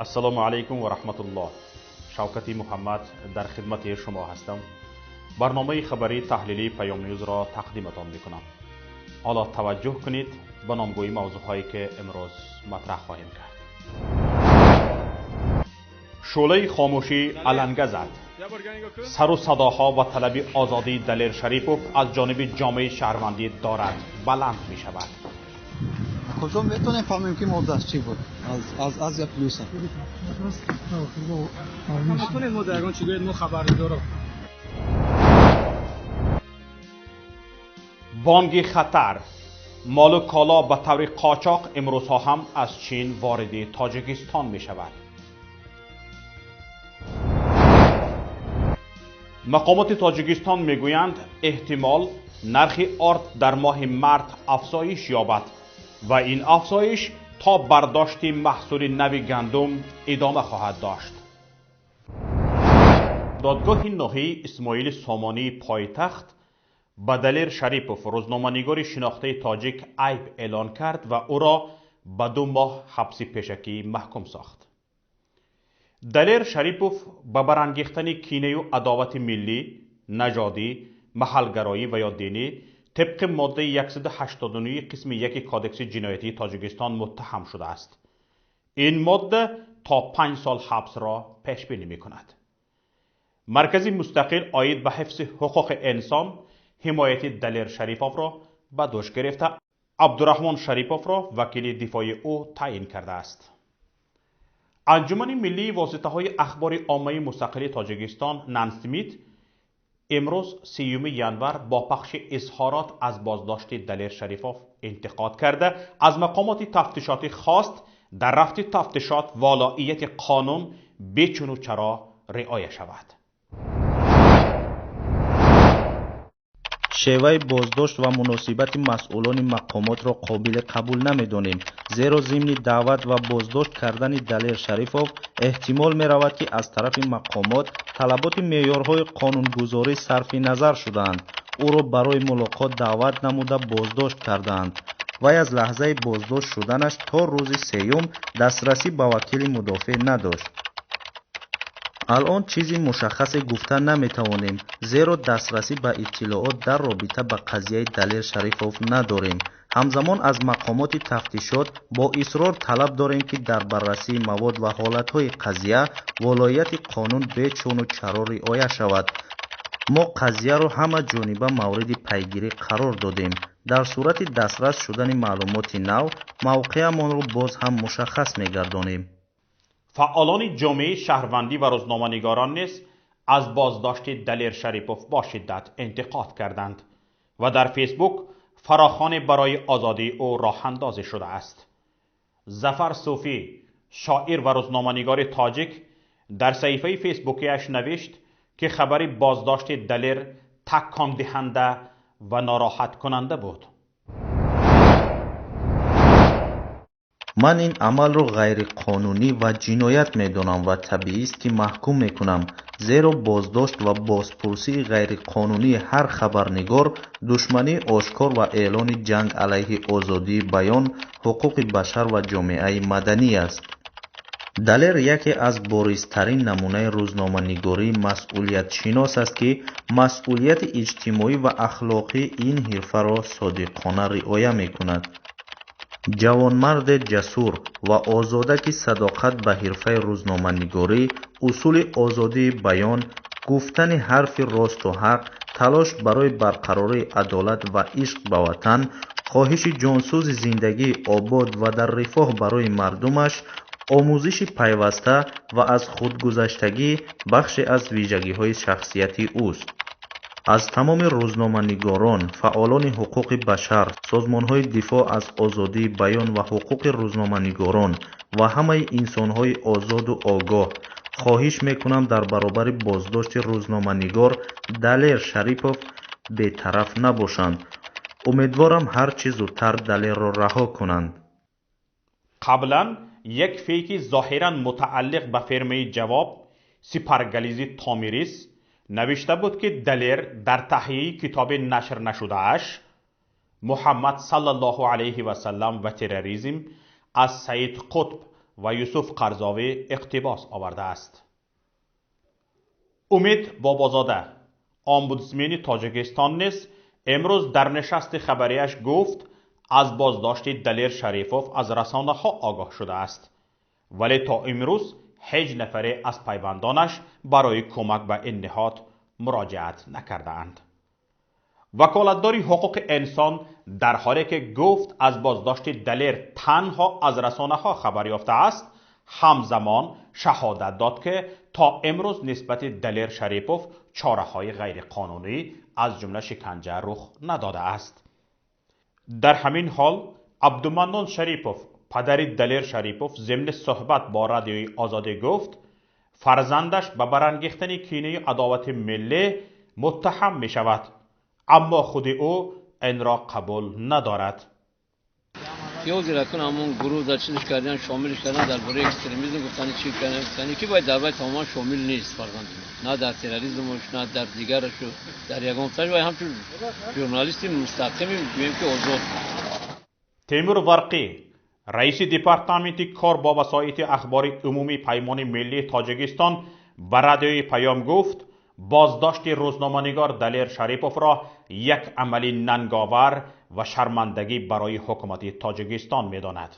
Ассалому алайкум ва раҳматуллоҳ. Шавкати Муҳаммад дар хидмати шумо ҳастам. Барномаи хабарии таҳлилии Паём Ньюзро тақдиматон мекунам. Ҳоло таваҷҷӯҳ кунед ба номгӯи мавзӯъҳое ки имрӯз матраҳ хоҳем кард. Шӯълаи хомӯшӣ аланга зад. Сару садоҳо ва талаби озодии Далер Шарипов аз ҷониби ҷомеаи шаҳрвандӣ дорад баланд мешавад. Куҷо метавонем фаҳмем ки модда аз чӣ буд? Аз Азия Плюс. Метавонем мо дар ягон чӣ гӯед, мо хабарнигоро. Бонги хатар. Молу коло ба таври қочоқ имрӯзҳо ҳам аз Чин вориди Тоҷикистон мешавад. Мақомоти Тоҷикистон мегӯянд, эҳтимол нархи орд дар моҳи март афзоиш ёбад ва ин афзоиш то бардошти маҳсули нави гандум идома хоҳад дошт. Додгоҳи ноҳияи Исмоили Сомонии пойтахт ба Далер Шарипов, рӯзноманигори шинохтаи тоҷик, айб эълон кард ва ӯро ба 2 моҳ ҳабси пешакӣ маҳкум сохт. Далер Шарипов ба барангехтани кинаю адовати миллӣ, нажодӣ, маҳалгароӣ ва ё динӣ тибқи моддаи 189 қисми 1 Кодекси ҷиноятии Тоҷикистон муттаҳам шудааст. Ин модда то 5 сол ҳабсро пешбинӣ мекунад. Маркази мустақил оид ба ҳифзи ҳуқуқи инсон ҳимояти Далер Шариповро ба дӯш гирифта, Абдураҳмон Шариповро вакили дифои ӯ таъин кардааст. Анҷумани миллии воситаҳои ахбори оммаи мустақили Тоҷикистон Нансмит имрӯз 3 январ бо пахши изҳорот аз боздошти Далер Шарипов интиқод карда, аз мақомоти тафтишотӣ хост дар рафти тафтишот волоияти қонун бечуну чаро риоя шавад. Шеваи боздошт ва муносибати масъулони мақомотро қобили қабул намедонем, зеро зимни даъват ва боздошт кардани Далер Шарипов эҳтимол меравад, ки аз тарафи мақомот талаботи меъёрҳои қонунгузорӣ сарфи назар шудаанд. Ӯро барои мулоқот даъват намуда боздошт кардаанд. Вай аз лаҳзаи боздошт шуданаш то рӯзи сеюм дастрасӣ ба вакили мудофеъ надошт. Алон чизи мушаххасе гуфта наметавонем, зеро дастрасӣ ба иттилоот дар робита ба қазияи Далер Шарипов надорем. Ҳамзамон аз мақомоти тафтишот бо исрор талаб дорем, ки дар баррасии мавод ва ҳолатҳои қазия волоияти қонун бечуну чаро риоя шавад. Мо қазияро ҳама ҷониба мавриди пайгирӣ қарор додем. Дар сурати дастрас шудани маълумоти нав, мавқеамонро боз ҳам мушаххас мегардонем. Фаъолони ҷомеаи шаҳрвандӣ ва рӯзноманигорон низ аз боздошти Далер Шарипов бо шиддат интиқод карданд ва дар Фейсбук фарохоне барои озодии ӯ роҳандозӣ шудааст. Зафар Суфӣ, шоир ва рӯзноманигори тоҷик, дар саҳифаи фейсбукиаш навишт, ки хабари боздошти Далер такондиҳанда ва нороҳаткунанда буд. Ман ин амалро ғайриқонунӣ ва ҷиноят медонам ва табиист, ки маҳкум мекунам, зеро боздошт ва бозпурсии ғайриқонунии ҳар хабарнигор душмании ошкор ва эълони ҷанг алайҳи озодии баён, ҳуқуқи башар ва ҷомеаи маданӣ аст. Далер яке аз боризтарин намунаи рӯзноманигории масъулиятшинос аст, ки масъулияти иҷтимоӣ ва ахлоқии ин ҳирфаро содиқона риоя мекунад. Ҷавонмарде ҷасур ва озода, ки садоқат ба ҳирфаи рӯзноманигорӣ, усули озодии баён, гуфтани ҳарфи росту ҳақ, талош барои барқарории адолат ва ишқ ба ватан, хоҳиши ҷонсӯзи зиндагии обод ва дар рифоҳ барои мардумаш, омӯзиши пайваста ва аз худгузаштагӣ бахше аз вижагиҳои шахсияти ӯст. Аз тамоми рӯзноманигорон, фаъолони ҳуқуқи башар, созмонҳои дифоъ аз озодии баён ва ҳуқуқи рӯзноманигорон ва ҳамаи инсонҳои озоду огоҳ хоҳиш мекунам дар баробари боздошти рӯзноманигор Далер Шарипов бетараф набошанд. Умедворам ҳар чӣ зудтар Далерро раҳо кунанд. Қаблан як фейки зоҳиран мутааллиқ ба фирмаи Ҷавоб Сипаргализи Томирис навишта буд, ки Далер дар таҳияи китоби нашр нашудааш Муҳаммад саллаллоҳу алайҳи васаллам ва терроризм аз Саид Қутб ва Юсуф Қарзовӣ иқтибос овардааст. Умид Бобозода, омбудсмени Тоҷикистон низ имрӯз дар нишасти хабарияш гуфт, аз боздошти Далер Шарифов аз расонаҳо огоҳ шудааст, вале то имрӯз ҳеҷ нафаре аз пайвандонаш барои кӯмак ба ин ниҳод муроҷиат накардаанд. Ваколатдори ҳуқуқи инсон дар ҳоле ки гуфт аз боздошти Далер танҳо аз расонаҳо хабар ёфтааст, ҳамзамон шаҳодат дод, ки то имрӯз нисбати Далер Шарипов чораҳои ғайриқонунӣ аз ҷумла шиканҷа рух надодааст. Дар ҳамин ҳол Абдуманнон Шарипов, падари Далер Шарипов, зимни суҳбат бо Радиои Озодӣ гуфт, фарзандаш ба барангехтани кинаи адовати миллӣ муттаҳам мешавад, аммо худи ӯ инро қабул надорад. Ҳозир акун ҳамон гурӯҳ дар чизш кардан, шомилш кардан, дар бораи экстремизм гуфтани, чӣ кардан, гуфтани ки бояд дар вай тамоман шомил нест фарзанди ман, на дар терроризмаш, на дар дигарашу, дар ягон таш. Вай ҳамчун журналисти мустақими гӯем ки озод. Темур Варқӣ, раиси департаменти кор бо васоити ахбори умумии Паймони миллии Тоҷикистон, ба Радиои Паём гуфт, боздошти рӯзноманигор Далер Шариповро як амали нанговар ва шармандагӣ барои ҳукумати Тоҷикистон медонад.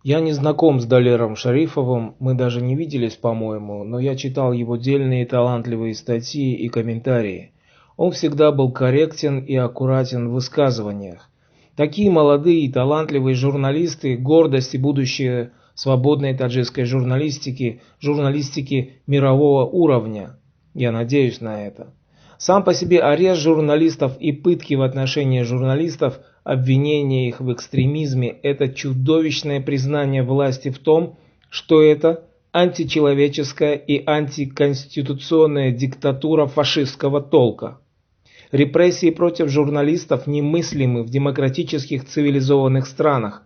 Я не знаком с Далером Шарифовым, мы даже не виделись, по-моему, но я читал его дельные и талантливые статьи и комментарии. Он всегда был корректен и аккуратен в высказываниях. Такие молодые и талантливые журналисты – гордость и будущее свободной таджикской журналистики, журналистики мирового уровня. Я надеюсь на это. Сам по себе арест журналистов и пытки в отношении журналистов, обвинение их в экстремизме – это чудовищное признание власти в том, что это античеловеческая и антиконституционная диктатура фашистского толка. Репрессии против журналистов немыслимы в демократических цивилизованных странах.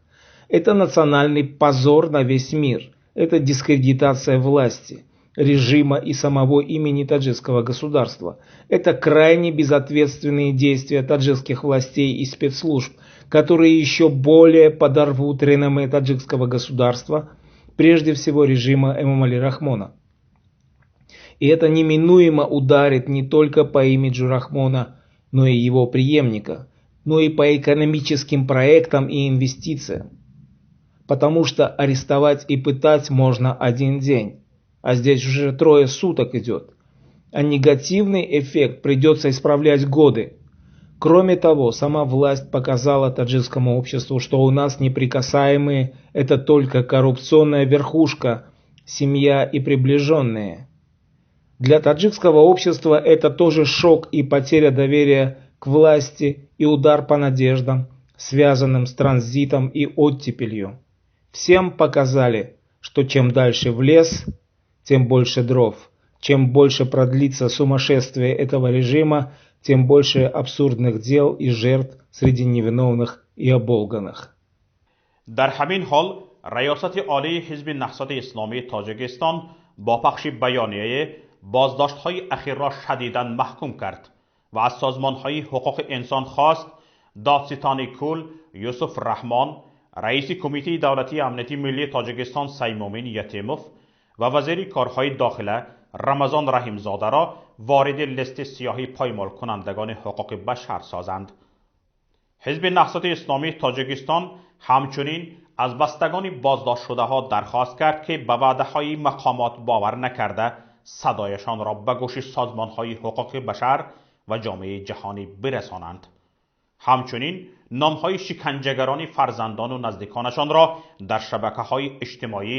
Это национальный позор на весь мир. Это дискредитация власти, режима и самого имени таджикского государства. Это крайне безответственные действия таджикских властей и спецслужб, которые еще более подорвут реноме таджикского государства, прежде всего режима Эмомали Рахмона. И это неминуемо ударит не только по имиджу Рахмона, но и его преемника, но и по экономическим проектам и инвестициям. Потому что арестовать и пытать можно один день, а здесь уже 3 суток идет. А негативный эффект придется исправлять годы. Кроме того, сама власть показала таджикскому обществу, что у нас неприкасаемые – это только коррупционная верхушка, семья и приближенные. Для таджикского общества это тоже шок и потеря доверия к власти и удар по надеждам, связанным с транзитом и оттепелью. Всем показали, что чем дальше в лес, тем больше дров. Чем больше продлится сумасшествие этого режима, тем больше абсурдных дел и жертв среди невиновных и оболганных. Дар ҳамин ҳол Раёсати Олии Ҳизби Наҳзати Исломии Тоҷикистон бо пахши баёнияе боздоштҳои ахирро шадидан маҳкум кард ва аз созмонҳои ҳуқуқи инсон хост додситони кул Юсуф Раҳмон, раиси Кумитаи давлатии амнияти миллии Тоҷикистон Саймумин Ятимов ва вазири корҳои дохила Рамазон Раҳимзодаро вориди листи сиёҳи поймолкунандагони ҳуқуқи башар созанд. Ҳизби Наҳзати Исломии Тоҷикистон ҳамчунин аз бастагони боздоштшудаҳо дархост кард, ки ба ваъдаҳои мақомот бовар накарда садояшонро ба гӯши созмонҳои ҳуқуқи башар ва ҷомеаи ҷаҳонӣ бирасонанд. Ҳамчунин номҳои шиканҷагарони фарзандону наздиконашонро дар шабакаҳои иҷтимоӣ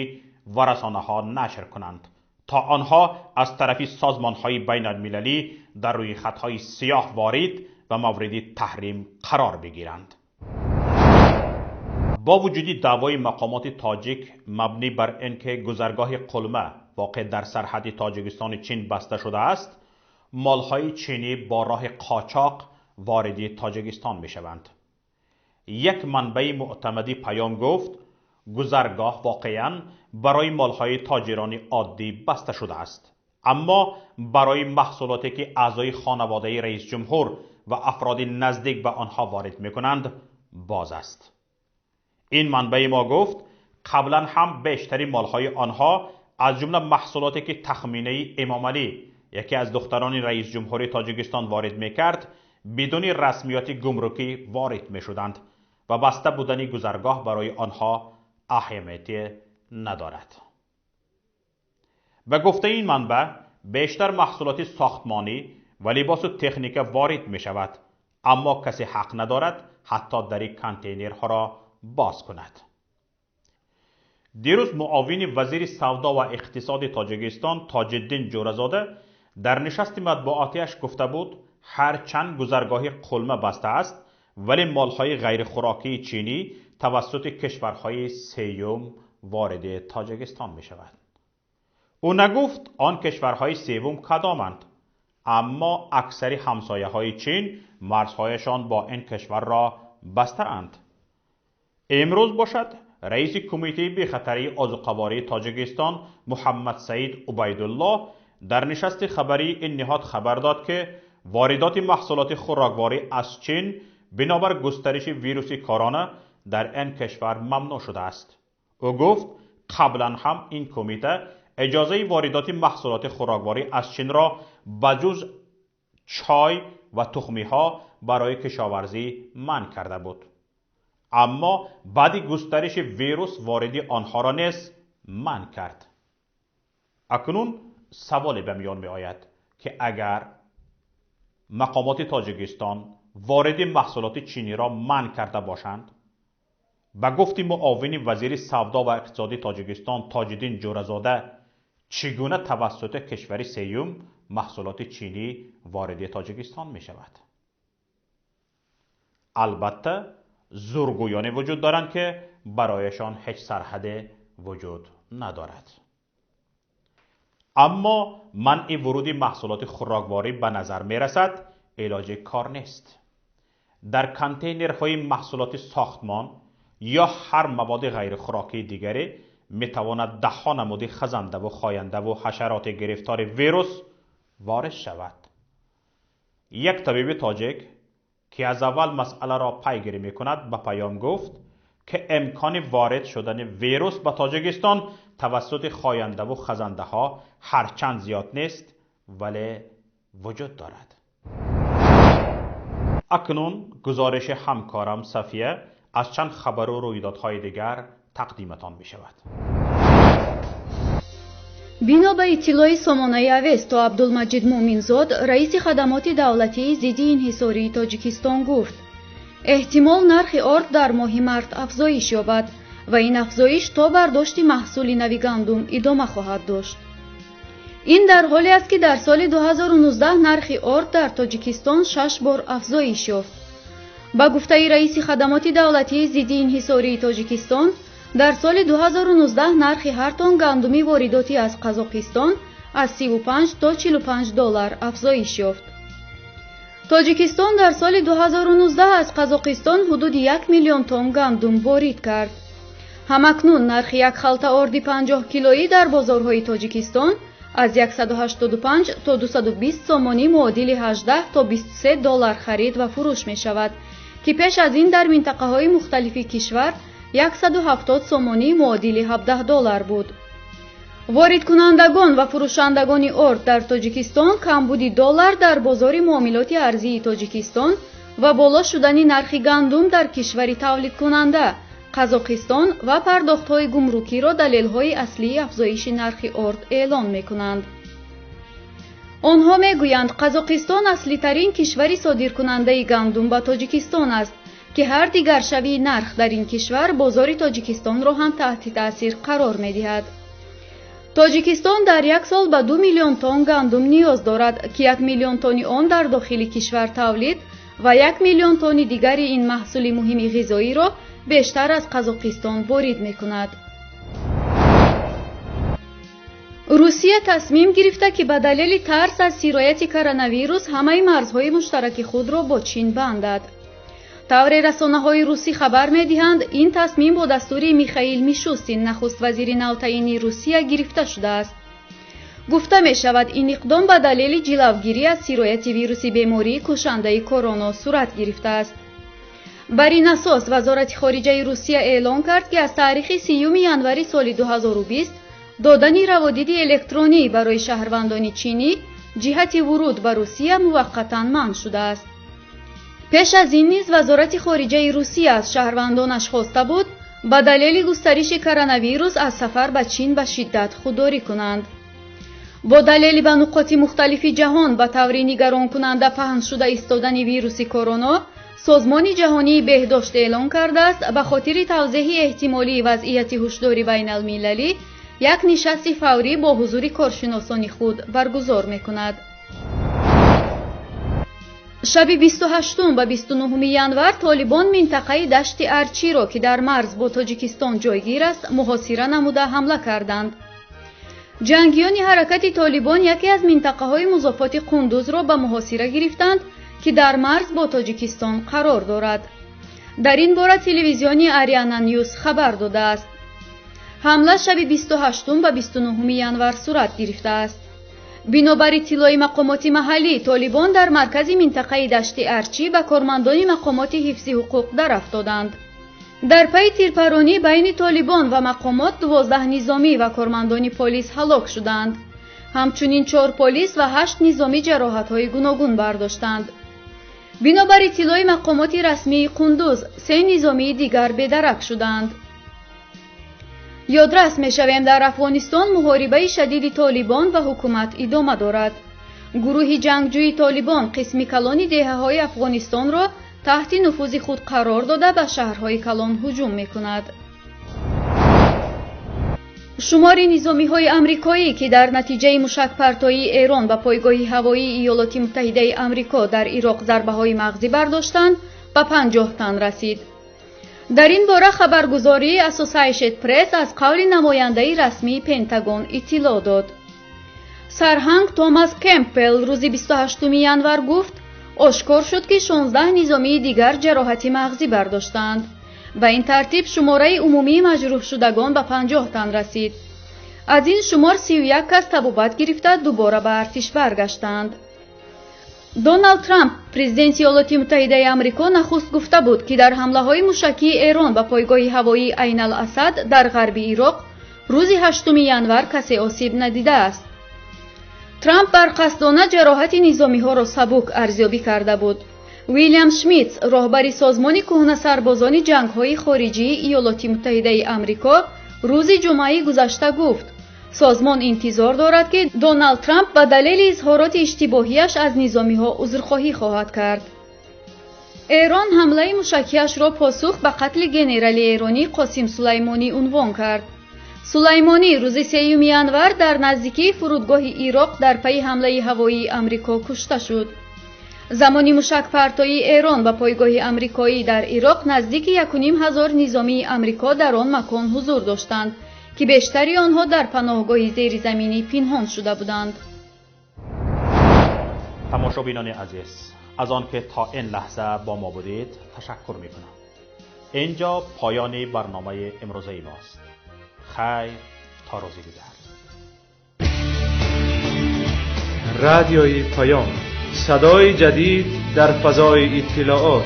ва расонаҳо нашр кунанд, то онҳо аз тарафи созмонҳои байналмилалӣ дар рӯи хатҳои сиёҳ ворид ва мавриди таҳрим қарор бигиранд. Бо вуҷуди даъвои мақомоти тоҷик мабнӣ бар ин ки гузаргоҳи Қулма воқеъ дар сарҳади Тоҷикистони Чин баста шудааст, молҳои чинӣ бо роҳи қочоқ вориди Тоҷикистон мешаванд. Як манбаи муътамади Паём гуфт, гузаргоҳ воқеан барои молҳои тоҷирони оддӣ баста шудааст, аммо барои маҳсулоте ки аъзои хонаводаи раисҷумҳур ва афроди наздик ба онҳо ворид мекунанд боз аст. Ин манбаи мо гуфт қаблан ҳам бештари молҳои онҳо аз ҷумла маҳсулоте ки Тахминаи Эмомалӣ, яке аз духтарони раис ҷумҳури Тоҷикистон, ворид мекард, бидуни расмиёти гумрукӣ ворид мешуданд ва баста будани гузаргоҳ барои онҳо аҳамияте надорад. Ба гуфтаи ин манбаъ, бештар маҳсулоти сохтмонӣ ва либосу техника ворид мешавад, аммо касе ҳақ надорад ҳатто дари контейнерҳоро боз кунад. Дирӯз муовини вазири савдо ва иқтисоди Тоҷикистон Тоҷиддин Ҷӯразода дар нишасти матбуотиаш гуфта буд, ҳарчанд гузаргоҳи Қулма баста аст, вале молҳои ғайрихӯрокии чинӣ тавассути кишварҳои сеюм вориди Тоҷикистон мешавад. Ӯ нагуфт он кишварҳои севум кадоманд, аммо аксари ҳамсояҳои Чин марзҳояшон бо ин кишварро бастаанд. Имрӯз бошад, раиси кумитаи бехатарии озуқавории Тоҷикистон Муҳаммад Саид Убайдулло дар нишасти хабарии ин ниҳод хабар дод, ки воридоти маҳсулоти хӯрокворӣ аз Чин бинобар густариши вируси корона дар ин кишвар мамнӯъ шудааст. Ӯ гуфт қаблан ҳам ин кумита иҷозаи воридоти маҳсулоти хӯрокворӣ аз Чинро ба ҷуз чой ва тухмиҳо барои кишоварзӣ манъ карда буд, аммо баъди густариши вирус вориди онҳоро низ манъ кард. Акнун саволе ба миён меояд, ки агар мақомоти Тоҷикистон вориди маҳсулоти чиниро манъ карда бошанд, ба гуфти муовини вазири савдо ва иқтисоди Тоҷикистон Тоҷиддин Ҷӯразода, чӣ гуна тавассути кишвари сеюм маҳсулоти чинӣ вориди Тоҷикистон мешавад? Албатта, зургӯёне вуҷуд доранд, ки барояшон ҳеҷ сарҳаде вуҷуд надорад. Аммо манъи вуруди маҳсулоти хӯрокворӣ ба назар мерасад илоҷи кор нест. Дар контейнерҳои маҳсулоти сохтмон ё ҳар маводи ғайрихӯрокии дигаре метавонад даҳҳо намуди хазандаву хояндаву ҳашароти гирифтори вирус ворид шавад. Як табиби тоҷик, ки аз аввал масъаларо пайгирӣ мекунад, ба паём гуфт, ки имкони ворид шудани вирус ба Тоҷикистон тавассути хояндаву хазандаҳо ҳарчанд зиёд нест, вале вуҷуд дорад. Акнун гузориши ҳамкорам Сафия аз чанд хабару рӯйдодҳои дигар тақдиматон мешавад. Бино ба иттилои сомонаи Авесто, Абдулмаҷид Муъминзод, раиси хадамоти давлатии зидди инҳисории Тоҷикистон, гуфт, эҳтимол нархи орд дар моҳи март афзоиш ёбад ва ин афзоиш то бардошти маҳсули нави гандум идома хоҳад дошт. Ин дар ҳоле аст, ки дар соли 2019 нархи орд дар Тоҷикистон шаш бор афзоиш ёфт. Ба гуфтаи раиси хадамоти давлатии зидди инҳисории Тоҷикистон, дар соли 2019 нархи ҳар тон гандуми воридотӣ аз Қазоқистон аз 35 то 45 доллар афзоиш ёфт. Тоҷикистон дар соли 2019 аз Қазоқистон ҳудуди 1 миллион тон гандум ворид кард. Ҳамакнун нархи як халта орди 50 килоӣ дар бозорҳои Тоҷикистон аз 185 то 220 сомонӣ, муодили 18 то 23 доллар, харид ва фурӯш мешавад, ки пеш аз ин дар минтақаҳои мухталифи кишвар 170 сомонӣ, муодили 17 доллар буд. Воридкунандагон ва фурӯшандагони орд дар Тоҷикистон камбуди доллар дар бозори муомилоти арзии Тоҷикистон ва боло шудани нархи гандум дар кишвари тавлидкунанда Қазоқистон ва пардохтҳои гумрукиро далелҳои аслии афзоиши нархи орд эълон мекунанд. Онҳо мегӯянд, Қазоқистон аслитарин кишвари содиркунандаи гандум ба Тоҷикистон аст, ки ҳар дигаршавии нарх дар ин кишвар бозори Тоҷикистонро ҳам таҳти таъсир қарор медиҳад. Тоҷикистон дар як сол ба 2 миллион тонн гандум ниёз дорад, ки 1 миллион тонни он дар дохили кишвар тавлид ва 1 миллион тонни дигари ин маҳсули муҳими ғизоиро бештар аз Қазоқистон ворид мекунад. Русия тасмим гирифта, ки ба далели тарс аз сирояти коронавирус ҳамаи марзҳои муштараки худро бо Чин бандад. Тавре расонаҳои русӣ хабар медиҳанд, ин тасмим бо дастури Михаил Мишустин, нахуствазири навтаъини Русия, гирифта шудааст. Гуфта мешавад, ин иқдом ба далели ҷилавгирӣ аз сирояти вируси бемории кушандаи короно сурат гирифтааст. Бар ин асос Вазорати хориҷаи Русия эълон кард, ки аз таърихи 30 январи соли 2020 додани раводиди электронӣ барои шаҳрвандони чинӣ ҷиҳати вуруд ба Русия муваққатан манъ шудааст. Пеш аз ин низ Вазорати хориҷаи Русия аз шаҳрвандонаш хоста буд ба далели густариши коронавирус аз сафар ба Чин ба шиддат худдорӣ кунанд. Бо далели ба нуқоти мухталифи ҷаҳон ба таври нигаронкунанда паҳн шуда истодани вируси корона, Созмони ҷаҳонии беҳдошт эълон кардааст, ба хотири тавзеҳи эҳтимолии вазъияти ҳушдори байналмилалӣ як нишасти фаврӣ бо ҳузури коршиносони худ баргузор мекунад. Шаби 28 ба 29 январ Толибон минтақаи Дашти Арчиро, ки дар марз бо Тоҷикистон ҷойгир аст, муҳосира намуда ҳамла карданд. Ҷангиёни ҳаракати Толибон яке аз минтақаҳои музофоти Қундузро ба муҳосира гирифтанд, ки дар марз бо Тоҷикистон қарор дорад. Дар ин бора телевизиони Ариана Ньюс хабар додааст. Ҳамла шаби 28 ба 29 январ сурат гирифтааст. Бинобар иттилои мақомоти маҳаллӣ, Толибон дар маркази минтақаи Дашти Арчӣ ба кормандони мақомоти ҳифзи ҳуқуқ дарафтоданд. Дар пайи тирпаронӣ байни Толибон ва мақомот 12 низомӣ ва кормандони полис ҳалок шуданд. Ҳамчунин 4 полис ва 8 низомӣ ҷароҳатҳои гуногун бардоштанд. Бинобар иттилои мақомоти расмии Қундуз, 3 низомии дигар бедарак шуданд. Ёдрас мешавем, дар Афғонистон муҳорибаи шадиди Толибон ва ҳукумат идома дорад. Гурӯҳи ҷангҷӯи Толибон қисми калони деҳаҳои Афғонистонро таҳти нуфузи худ қарор дода ба шаҳрҳои калон ҳуҷум мекунад. Шумори низомиҳои амрикоӣ, ки дар натиҷаи мушакпартоии Эрон ба пойгоҳи ҳавоии Иёлоти Муттаҳидаи Амрико дар Ироқ зарбаҳои мағзӣ бардоштанд, ба 50 тан расид. Дар ин бора хабаргузории Associated Press аз қавли намояндаи расмии Пентагон иттилоъ дод. Сарҳанг Томас Кемпбелл рӯзи 28 январ гуфт, ошкор шуд, ки 16 низомии дигар ҷароҳати мағзӣ бардоштанд. Ба ин тартиб шумораи умумии маҷрӯҳшудагон ба 50 тан расид. Аз ин шумор 31 кас табобат гирифта дубора ба артиш баргаштанд. Доналд Трамп, президенти Иёлоти Муттаҳидаи Амрико, нахуст гуфта буд, ки дар ҳамлаҳои мушакии Эрон ба пойгоҳи ҳавоии Айнал-Асад дар ғарби Ироқ рӯзи 8 январ касе осиб надидааст. Трамп барқасдона ҷароҳати низомиҳоро сабук арзёбӣ карда буд. Уилям Шмитс, роҳбари созмони кӯҳнасарбозони ҷангҳои хориҷии Иёлоти Муттаҳидаи Амрико, рӯзи ҷумъаи гузашта гуфт, созмон интизор дорад, ки Доналд Трамп ба далели изҳороти иштибоҳиаш аз низомиҳо узрхоҳӣ хоҳад кард. Эрон ҳамлаи мушакиашро посух ба қатли генерали эронӣ Қосим Сулаймонӣ унвон кард. Сулаймонӣ рӯзи 3 январ дар наздикии фурудгоҳи Ироқ дар пайи ҳамлаи ҳавоии Амрико кушта шуд. Замони мушакпартоии Эрон ба пойгоҳи амрикоӣ дар Ироқ наздики 1500 низомии Амрико дар он макон ҳузур доштанд, ки бештари онҳо дар паноҳгоҳи зеризаминӣ пинҳон шуда буданд. Тамошобинони азиз, аз он ки то ин лаҳза бо мо будед ташаккур мекунам. Инҷо поёни барномаи имрӯзаи мост. Хайр то рӯзи дигар. Радиои Паём, садои ҷадид дар фазои иттилоот.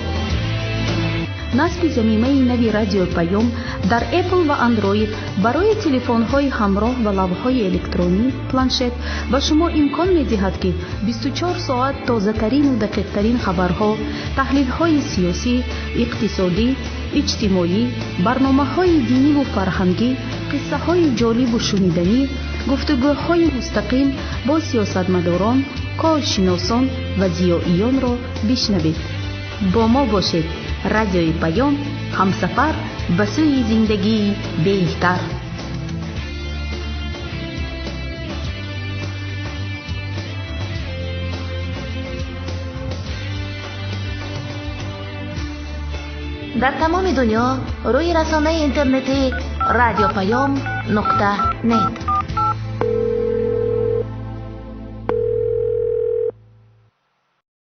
Насби замимаи нави Радиои Паём дар Apple ва Android барои телефонҳои ҳамроҳ ва лавҳаҳои электронӣ, планшет ба шумо имкон медиҳад, ки 24 соат тозатарину дақиқтарин хабарҳо, таҳлилҳои сиёсӣ, иқтисодӣ, иҷтимоӣ, барномаҳои диниву фарҳангӣ, қиссаҳои ҷолибу шуниданӣ, гуфтугӯҳои мустақим бо сиёсатмадорон, коршиносон ва зиёиёнро бишнавед. Бо мо бошед. Радиои Паём, ҳамсафар ба сӯи зиндагии беҳтар. Дар тамоми дунё рӯи расонаи интернетии радиопаём.нет.